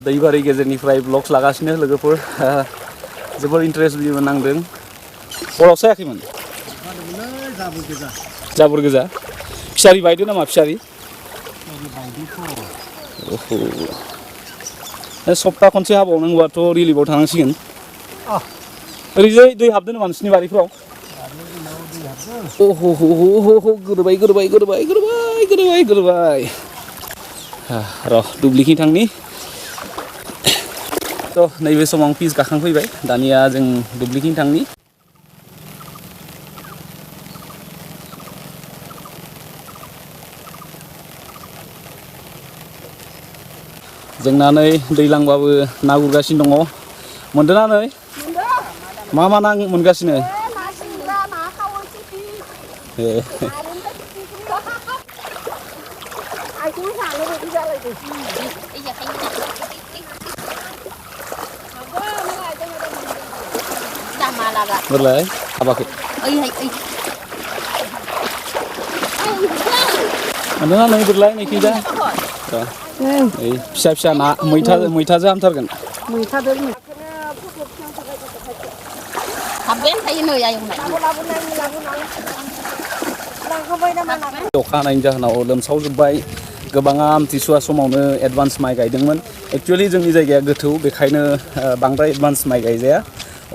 दैबारि गेजेरनिफ्राय ब्लग्स लागासिनो लोगोफोर जोबोर इन्टारेस्टबो नांदों हराव सायाखैमोन जाबोर गोजा फिसारि बायदो नामा फिसारि सप्ता खनसे हाबावनांगौबाथ' रिलिफआव थांनांसिगोन ओरैजाय दै हाबदों नामा नोंसिनि बारिफ्राव गोरोबाय र' दुब्लिखि थांनि थ' नैबे समाव पिस गाखांफैबाय दानिया जों दुब्लिखि थांनि जोंना नै दैलांबाबो ना गुरगासिनो दङ मोनदोंना नै मा ना मोनगासिनो Berlai, apa ke? Mana nang berlai nih kita? Bisa nak muita jam tarkan. Muita dulu. Habis saya nih ayam nak. Dokan aja na olam saujubay. Goबाङा आमथिसुवा समावनो एडभान्स माइ गायदोंमोन एक्चुअली जोंनि जायगाया गोथौ बेखायनो बांद्राय एडभान्स माइ गायजाया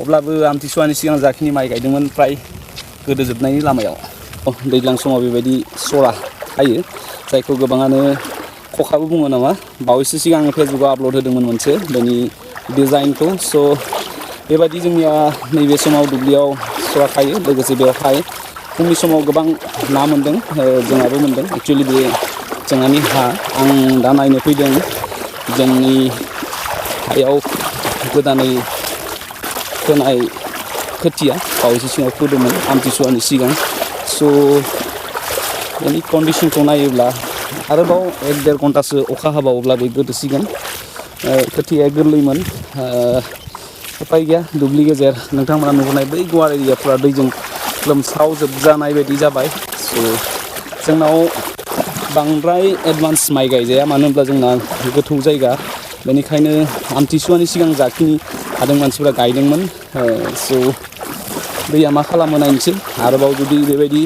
अब्लाबो आमथिसुवानि सिगां जाखिनि माइ गायदोंमोन फ्राय गोदोजोबनायनि लामायाव दैज्लां समाव बेबायदि सरा हायो जायखौ गोबाङानो खखाबो बुङो नामा बावैसो सिगां फेसबुकआव आपल'ड होदोंमोन मोनसे बेनि डिजाइनखौ स' बेबायदि जोंनिया नैबे समाव दुब्लियाव सरा खायो लोगोसे बेवहाय फुंनि समाव गोबां ना मोनदों जोंहाबो मोनदों एक्चुअली बे जोंहानि हा आं दा नायनो फैदों जोंनि हायाव गोदानै फोनाय खोथिया बावैसो सिगां फोदोंमोन आमथिसुवानि सिगां स' बेनि कन्डिसनखौ नायोब्ला आरोबाव 1-1.5 घन्टासो अखा हाबावोब्ला बे गोदोसिगोन खोथियाया गोरलैमोन उपाय गैया दुब्लि गेजेर नोंथांमोना नुहुरनाय बै गुवार एरियाफ्रा दैजों लोमसावजोबजानाय बायदि जाबाय स' जोंनाव बांद्राय एडभान्स माइ गायजाया मानो होनब्ला जोंना गोथौ जायगा बेनिखायनो आमथिसुवानि सिगां जाखिनि हादों मानसिफोरा गायदोंमोन स' दैया मा खालामो नायनोसै आरोबाव जुदि बेबायदि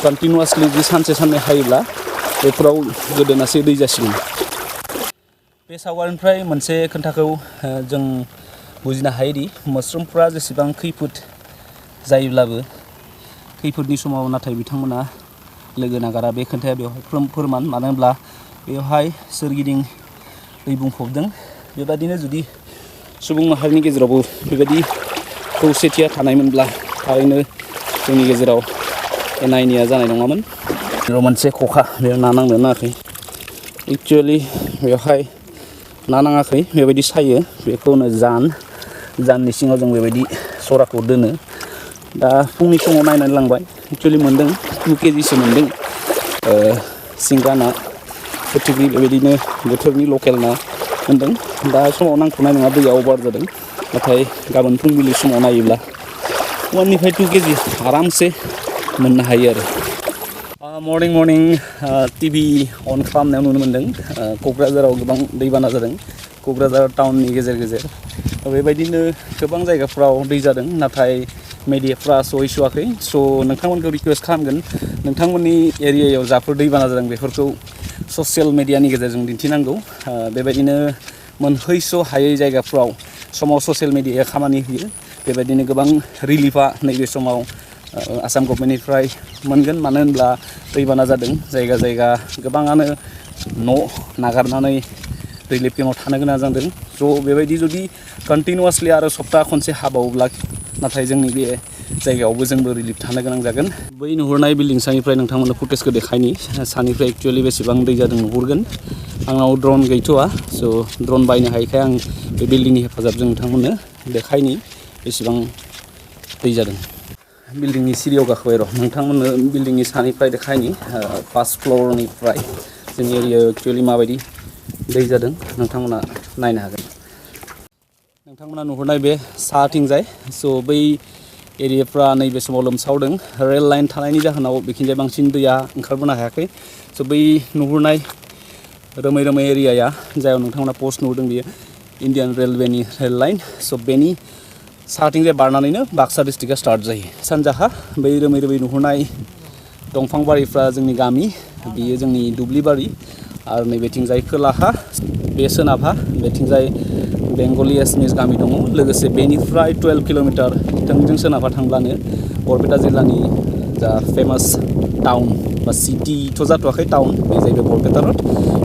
कन्टिनिउवासलि जुदि सानसे साननै हायोब्ला बेफोराव गोदोनासो दै जासिगोन बे सावगारिनिफ्राय मोनसे खोथाखौ जों बुजिनो हायोदि मोस्रोमफ्रा जेसेबां खैफोद जायोब्लाबो खैफोदनि समाव नाथाय बिथांमोना लोगो नागारा बे खोथाया बेवहाय फोरमान मानो होनब्ला बेवहाय सोरगिदिं दै बुंफबदों बेबादिनो जुदि सुबुं माहारिनि गेजेरावबो बेबायदि खौसेथिया थानायमोनब्ला थारैनो जोंनि गेजेराव एना एनिया जानाय नङामोन जेराव मोनसे खखा बेयाव ना नांनो नाङाखै एक्चुअलि बेवहाय ना नाङाखै बेबायदि सायो बेखौनो जाननि सिङाव जों बेबायदि सराखौ दोनो दा फुंनि समाव नायनानै लांबाय एक्चुअलि मोनदों 2 केजिसो मोनदों सिंगा ना फिथिख्रि बेबायदिनो बोथोरनि लकेल ना मोनदों दा समाव नांथ'नाय नङा दैया अभार जादों नाथाय गाबोन फुंबिलि समाव नायोब्ला 1 to 2 केजि आरामसे मोननो हायो आरो मर्निं टिभि अन खालामनायाव नुनो मोनदों क'क्राझाराव गोबां दैबाना जादों क'क्राझार टाउननि गेजेर बेबायदिनो गोबां जायगाफ्राव दै जादों नाथाय मेडियाफ्रा सहैस'वाखै स' नोंथांमोनखौ रिकुवेस्ट खालामगोन नोंथांमोननि एरियायाव जाफोर दैबाना जादों बेफोरखौ ससियेल मेडियानि गेजेरजों दिन्थिनांगौ बेबायदिनो मोनहैस' हायै जायगाफ्राव समाव ससियेल मेडियाया खामानि होयो बेबायदिनो गोबां रिलिफआ नैबे समाव आसाम गभर्नमेन्टनिफ्राय मोनगोन मानो होनब्ला दैबाना जादों जायगा गोबाङानो न' नागारनानै रिलिफ केम्पआव थानो गोनां जादों स' बेबायदि जुदि कन्टिनिउवासलि आरो सप्ता खनसे हाबावोब्ला नाथाय जोंनि बे जायगायावबो जोंबो रिलिफ थानो गोनां जागोन बै नुहुरनाय बिल्डिं सानिफ्राय नोंथांमोननो फुटेजखौ देखायनि सानिफ्राय एक्चुअलि बेसेबां दै जादों नुहुरगोन आंनाव ड्रन गैथ'वा स' ड्रन बायनो हायैखाय आं बे बिल्डिंनि हेफाजाबजों नोंथांमोननो देखायनि बेसेबां दै जादों बिल्डिंनि सिरियाव गाखोबाय र' नोंथांमोननो बिल्डिंनि सानिफ्राय देखायनि 5th फ्ल'रनिफ्राय जोंनि एरियायाव एक्चुअलि माबायदि दै जादों नोंथांमोना नायनो हागोन नोंथांमोना नुहुरनाय बे साथिंजाय स' बै एरियाफ्रा नैबे समाव लोमसावदों रेल लाइन थानायनि जाहोनाव बेखिनिजाय बांसिन दैया ओंखारबोनो हायाखै स' बै नुहुरनाय रोमै रोमै एरियाया जायाव नोंथांमोना पोस्ट नुदों बेयो इन्डियान रेलवेनि रेल लाइन स' बेनि साथिंजाय बारनानैनो बाक्सा डिस्ट्रिक्टआ स्टार्ट जायो सानजाहा बै रोमै रोमै नुहुरनाय दंफां बारिफ्रा जोंनि गामि बेयो जोंनि दुब्लि बारि आरो नैबेथिंजाय खोलाहा बे सोनाबहा बेथिंजाय बेंगलि एसमिस गामि दङ लोगोसे बेनिफ्राय 12 किल'मिटार थोंजों सोनाबहा थांब्लानो बरपेटा जिल्लानि जा फेमास टाउन बा सिटिथ' जाथ'वाखै टाउन बे जाहैबाय बरपेटा रड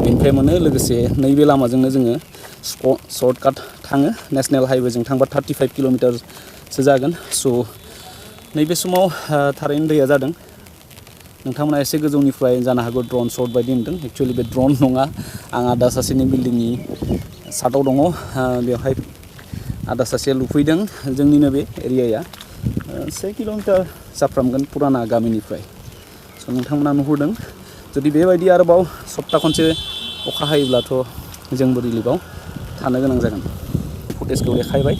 बेनिफ्राय मोनो लोगोसे नैबे लामाजोंनो जोङो सर्टकाट थाङो नेशनेल हाइवेजों थांबा 35 किल'मिटारसो जागोन स' नैबे समाव थारैनो दैया जादों नोंथांमोना एसे गोजौनिफ्राय जानो हागौ ड्रन शट बायदि नुदों एक्चुअलि बे ड्रन नङा आं आदा सासेनि बिल्डिंनि साथाव दङ बेवहाय आदा सासेया लुफैदों जोंनिनो बे एरियाया 1 किल'मिटार जाफ्रामगोन पुराना गामिनिफ्राय स' नोंथांमोना नुहुरदों जुदि बेबायदि आरोबाव सप्ता खनसे अखा हायोब्लाथ' जोंबो रिलिफआव थानो गोनां जागोन फुटेजखौ देखायबाय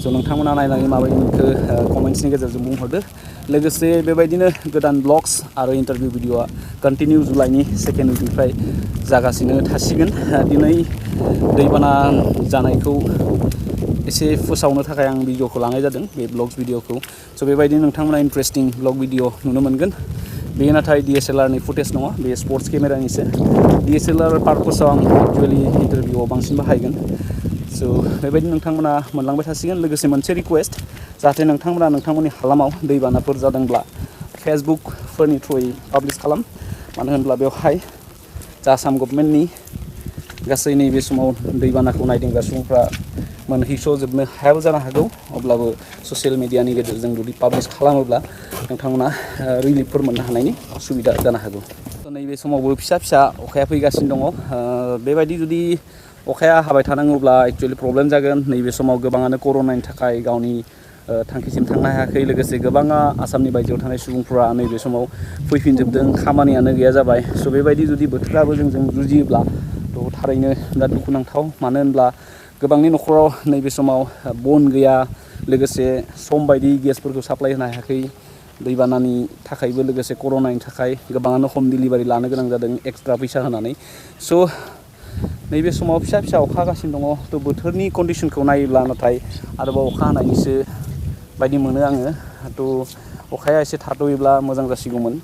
स' नोंथांमोना नायनानै माबायदि मोनखो कमेन्ट्सनि गेजेरजों बुंहरदो लोगोसे बेबायदिनो गोदान ब्लग्स आरो इन्टारभिउ भिडिअआ कन्टिनिउ जुलाइनि 2nd उइकनिफ्राय जागासिनो थासिगोन दिनै दैबाना जानायखौ एसे फोसावनो थाखाय आं भिडिअखौ लानाय जादों बे ब्लग्स भिडिअखौ स' बेबायदिनो नोंथांमोना इन्ट्रेस्टिं ब्लग भिडिअ नुनो मोनगोन बेयो नाथाय DSLRनि फुटेज नङा बे स्पर्ट्स केमेरानिसो DSLR पार्पसाव आं एक्चुवेलि इन्टारभिउआव बांसिन बाहायगोन स' बेबायदि नोंथांमोना मोनलांबाय थासिगोन लोगोसे मोनसे रिक्वेस्ट जाहाथे नोंथांमोना नोंथांमोननि हालामाव दैबानाफोर जादोंब्ला फेसबुकफोरनि थ्रुयै पाब्लिश खालाम मानो होनब्ला बेवहाय जा आसाम गभर्नमेन्टनि गासै नैबे समाव दैबानाखौ नायदिंग्रा सुबुंफ्रा मोनहैस'जोबनो हायाबो जानो हागौ अब्लाबो ससियेल मिडियानि गेजेरजों जुदि पाब्लिश खालामोब्ला नोंथांमोना रिलिफफोर मोननो हानायनि सुबिदा जानो हागौ नैबे समावबो फिसा फिसा अखाया फैगासिनो दङ बेबायदि जुदि अखाया हाबाय थानाङोब्ला एक्चुवेलि प्रब्लेम जागोन नैबे समाव गोबाङानो कर'नानि थाखाय गावनि थांखिसिम थांनो हायाखै लोगोसे गोबाङा आसामनि बायजोआव थानाय सुबुंफोरा नैबे समाव फैफिनजोबदों खामानियानो गैया जाबाय स' बेबायदि जुदि बोथोराबो जोंजों जुजियोब्ला थ' थारैनो बिराद दुखुनांथाव मानो होनब्ला गोबांनि न'खराव नैबे समाव बन गैया लोगोसे सम बायदि गेसफोरखौ साप्लाय होनो हायाखै दैबानानि थाखायबो लोगोसे कर'नानि थाखाय गोबाङानो हम डिलिभारि लानो गोनां जादों एक्सट्रा फैसा होनानै स' नैबे समाव फिसा फिसा अखा हागासिनो दङ थ' बोथोरनि कन्डिसनखौ नायोब्ला नाथाय आरोबाव अखा हानायनिसो बायदि मोनो आङो थ' अखाया एसे थाथ'योब्ला मोजां जासिगौमोन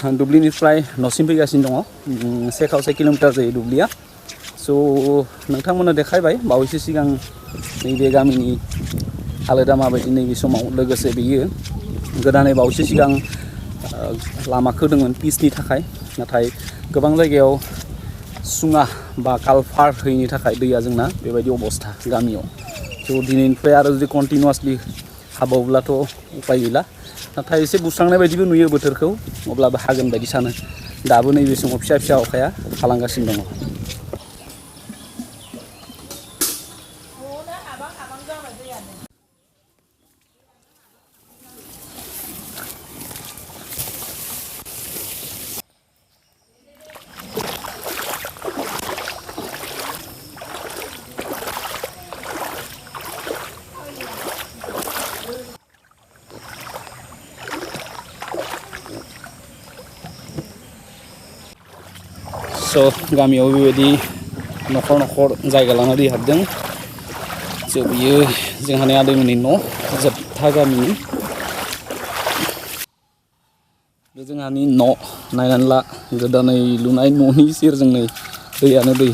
आं दुब्लिनिफ्राय न'सिम फैगासिनो दङ 1 किल'मिटार जायो दुब्लिया स' नोंथांमोना देखायबाय बावैसो सिगां नैबे गामिनि हालोदा माबायदि नैबे समाव लोगोसे बेयो गोदानै बावैसो सिगां लामा खोदोंमोन पिचनि थाखाय नाथाय गोबां जायगायाव सुङा बा कालभार होयैनि थाखाय दैया जोंना बेबायदि अबस्था गामियाव थ' दिनैनिफ्राय आरो जुदि कन्टिनिउवासलि हाबावब्लाथ' उपाय गैला नाथाय एसे बुस्रांनाय बायदिबो नुयो बोथोरखौ अब्लाबो हागोन बायदि सानो दाबो नैबे समाव फिसा फिसा अखाया हालांगासिनो दङ स' गामियाव बेबायदि न'खर न'खर जायगा लाना दै हाबदों स' बियो जोंहानि आदैमोननि न' जोबथा गामिनि बे जोंहानि न' नायनानै ला गोदानै लुनाय न'नि सेरजों नै दैयानो दै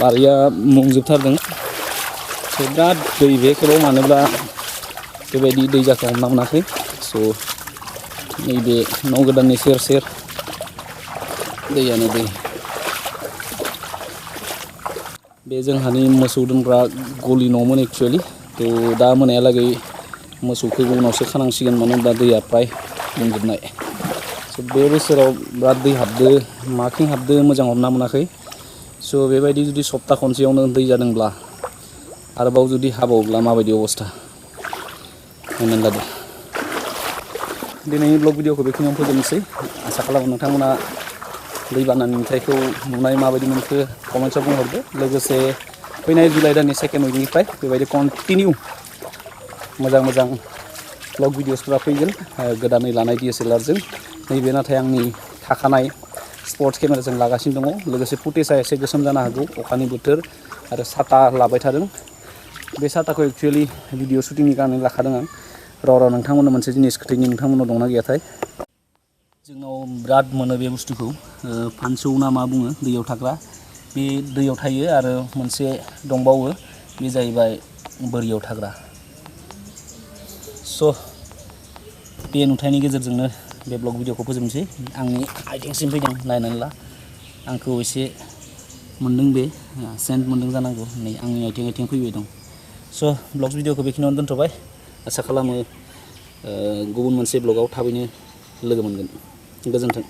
बारिया मुंजोबथारदों स' बिराद दै बे खेबाव मानोब्ला बेबायदि दै जाखौ हमना मोनाखै स' नैबे न' गोदाननि सेर सेर दैयानो दै बे जोंहानि मोसौ दोनग्रा गलि न'मोन एक्चुवेलि थ' दा मोनायालागै मोसौखौ उनावसो खानांसिगोन मानो होनब्ला दैया प्राय बुंजोबनाय स' बे बोसोराव बिराद दै हाबदो माथिं हाबदो मोजां हमना मोनाखै स' बेबायदि जुदि सप्ता खनसेयावनो दै जादोंब्ला आरोबाव जुदि हाबावब्ला माबायदि अबस्था नायनानै लादो दिनैनि ब्लग भिडिअखौ बेखिनियावनो फोजोबनोसै आसा खालामो नोंथांमोना दैबानानि नुथायखौ नुनाय माबायदि मोनखो कमेन्ट्सआव बुंहरदो लोगोसे फैनाय जुलाइ दाननि सेकेन्ड उइकनिफ्राय बेबायदि कन्टिनिउ मोजां मोजां ब्लग भिडिअसफोरा फैगोन गोदानै लानाय DSLR जों नैबे नाथाय आंनि थाखानाय स्पर्ट्स केमेराजों लागासिनो दङ लोगोसे फुटेजआ एसे गोसोम जानो हागौ अखानि बोथोर आरो साथा लाबाय थादों बे साथाखौ एक्चुअलि भिडिअ शुटिंनि कारणे लाखादों आं र' नोंथांमोननो मोनसे जिनिस खोथायनि नोंथांमोननाव दंना गैयाथाय जोंनाव बिराद मोनो बे बुस्थुखौ फानसौ ना मा बुङो दैयाव थाग्रा बे दैयाव थायो आरो मोनसे दंबावो बे जाहैबाय बोरियाव थाग्रा स' बे नुथायनि गेजेरजोंनो बे ब्लग भिडिअखौ फोजोबनोसै आंनि आइथिंसिम फैदों नायनानै ला आंखौ एसे मोन्दों बे सेन्ट मोन्दों जानांगौ नै आंनि आइथिं फैबाय दं स' ब्लग भिडिअखौ बेखिनियावनो दोनथ'बाय आसा खालामो गुबुन मोनसे ब्लगाव थाबैनो लोगो मोनगोन गोजोन्थों